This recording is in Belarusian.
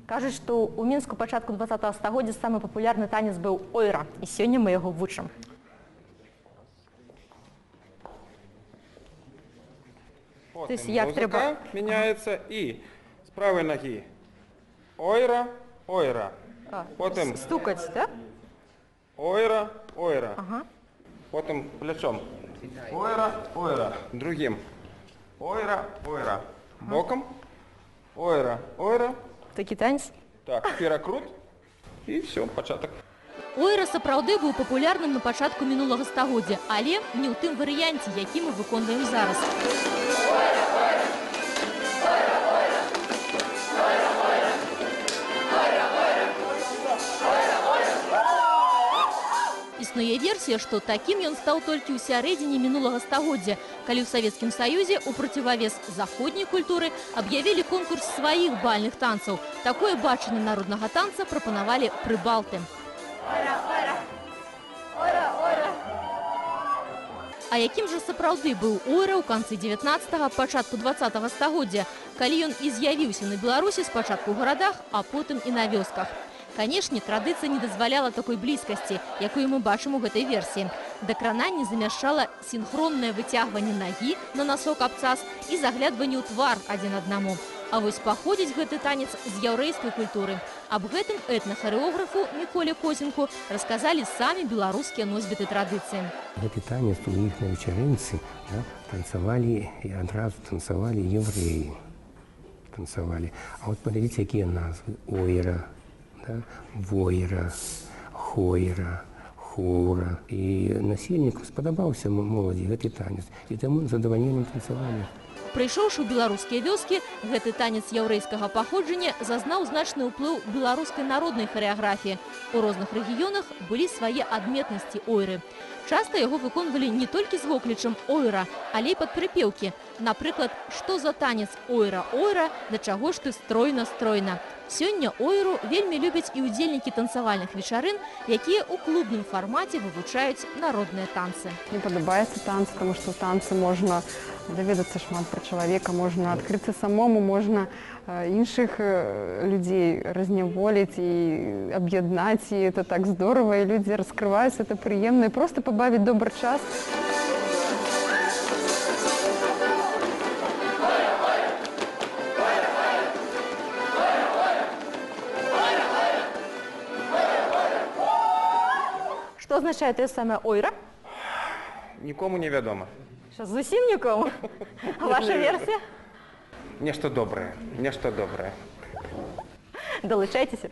Кажуць, што ў Мінску пачатку 20-го стагоддзя самы папулярны танец быў ойра, і сёння мы яго вучым. Потым То есть як музыка трэба? Мяняецца і з правай нагі ойра, ойра. Потым Стукаць, да? Ойра, ойра. Ага. Потым плячом. Ойра, ойра. Другім. Ойра, ойра. Бокам. Ойра, ойра. Такі танец? Так, перакрут. І всё, пачатак. Ойра сапраўды быў папулярным на пачатку мінулага стагоддзя, але не ў тым варыянце, які мы выконваем зараз. Існуе версія, што такім ён стаў толькі ў сярэдзіне мінулага стагоддзя, калі ў Савецкім Саюзе ў процівавес заходняй культуры аб'явілі конкурс сваіх бальных танцаў. Такое бачанне народнага танца прапанавалі прыбалты. А якім жа сапраўды быў ойра ў канцы 19-го, пачатку 20-го стагоддзя, калі ён і з'явіўся на Беларусі спачатку ў гарадах, а потым і на вёсках. Канешне, традыцыя не дазваляла такой блізкасці, якую мы бачым у гэтай версіі. Дакрананне замяшчала сінхроннае выцягванне нагі на насок абцас і заглядванне ў твар адзін аднаму. А вось паходзіць гэты танец з яўрэйскай культуры. Аб гэтым этнахарэографу Міколе Козенку расказалі самі беларускія носьбіты традыцыі. Гэты танец у іх на вечарынцы, да, танцавалі і адразу танцавалі яўрэі. Танцавалі. А вот паглядзіце, якія назвы. Ойра, да, войра, хойра, хора. І насельніку спадабаўся моладзі гэты танец. І таму з задавальненнем танцавалі. Прыйшоўшы ў беларускія вёскі, гэты танец яўрэйскага паходжання зазнаў значны ўплыў беларускай народнай харэаграфіі. У розных рэгіёнах былі свае адметнасці ойры. Часта яго выконвалі не толькі з воклічам ойра, але і пад прыпеўкі. Напрыклад, што за танец ойра, ойра, да чаго ж ты стройна, стройна. Сёння ойру вельмі любяць і ўдзельнікі танцавальных вечарын, якія ў клубным фармаце вывучаюць народныя танцы. Мне падабаецца танцы, таму што ў танцы можна даведацца шмат пра чалавека, можна адкрыцца самому, можна іншых людзей разняволіць і аб'яднаць, і это так здорово, і людзі раскрываюцца, это прыемна, і проста пабавіць добры час. Што азначае тое самае ойра? Нікому не вядома. Що, зусім нікому? А ваша версія? Нешта добрае, нешта добрае. Далучайцеся.